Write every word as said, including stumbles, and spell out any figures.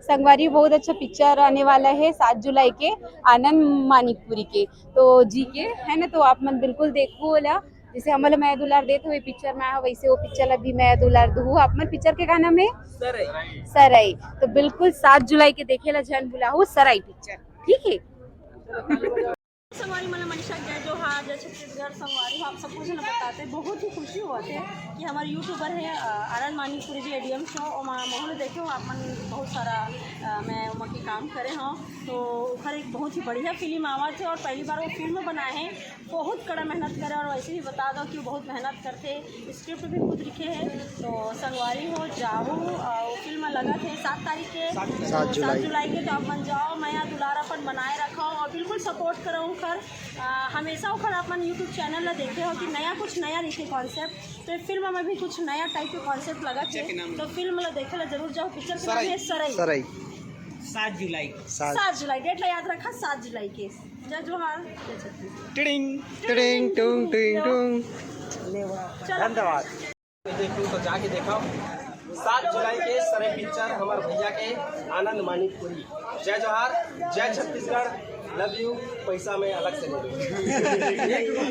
संगवारी, बहुत अच्छा पिक्चर आने वाला है सात जुलाई के, आनंद मानिकपुरी के। तो जी के है ना, तो आप मन बिल्कुल देखो ओला। जैसे हमन ल मया दुलार देत हुए पिक्चर में आया, वैसे वो पिक्चर ला भी मया दुलार दू। आप मन पिक्चर के का नाम है? सरई। सरई। तो बिल्कुल सात जुलाई के देखे ला झन भुलाहू सरई पिक्चर, ठीक है? संगवारी मन ल मनीषा जय जोहार, जय छत्तीसगढ़। संगवारी हो, आप सबको जो बताते बहुत ही खुशी हुआ थे कि हमारे यूट्यूबर है अ, आनंद मानिकपुरी जी एडीएम शो, ओमा महू ल देखे हो आप मन, बहुत सारा अ, मैं ओमा के काम करे हूँ। तो ओखर एक बहुत ही बढ़िया फिल्म आवा थे और पहली बार वो फिल्म बनाए हैं। बहुत कड़ा मेहनत करे और वैसे भी बता दो कि वो बहुत मेहनत करते, स्क्रिप्ट भी खुद लिखे हैं। तो संगवारी हो जाओ, अ, वो फिल्म लगा थे सात तारीख के, सात सात जुलाई। सात जुलाई के। तो आप मन जाओ, मया दुलार अपन बनाए रखो और बिल्कुल सपोर्ट करो ओखर। अ, हमेशा ओखर आप मन यूट्यूब चैनल ला देखे हो कि नया, कुछ नया रहिथे कॉन्सेप्ट। तो ये फिल्म में भी कुछ नया टाइप के कॉन्सेप्ट लगा थे, पिक्चर के नाम तो फिल्म ला देखे ला जरूर जाओ। पिक्चर के नाम सरई। है सरई। सरई। सात जुलाई। सात। सात जुलाई, डेट ला याद रखा, सात जुलाई के। जय जोहार, जय छत्तीसगढ़। टिडिंग। टिडिंग, टुंग, टुंग, टुंग। चलो। धन्यवाद। देखू तो जाके देखो, सात जुलाई के सरई पिक्चर हमार भैया के आनंद मानिकपुरी। जय जोहार, जय छत्तीसगढ़, लव यू। पैसा मैं अलग से ले लूँ।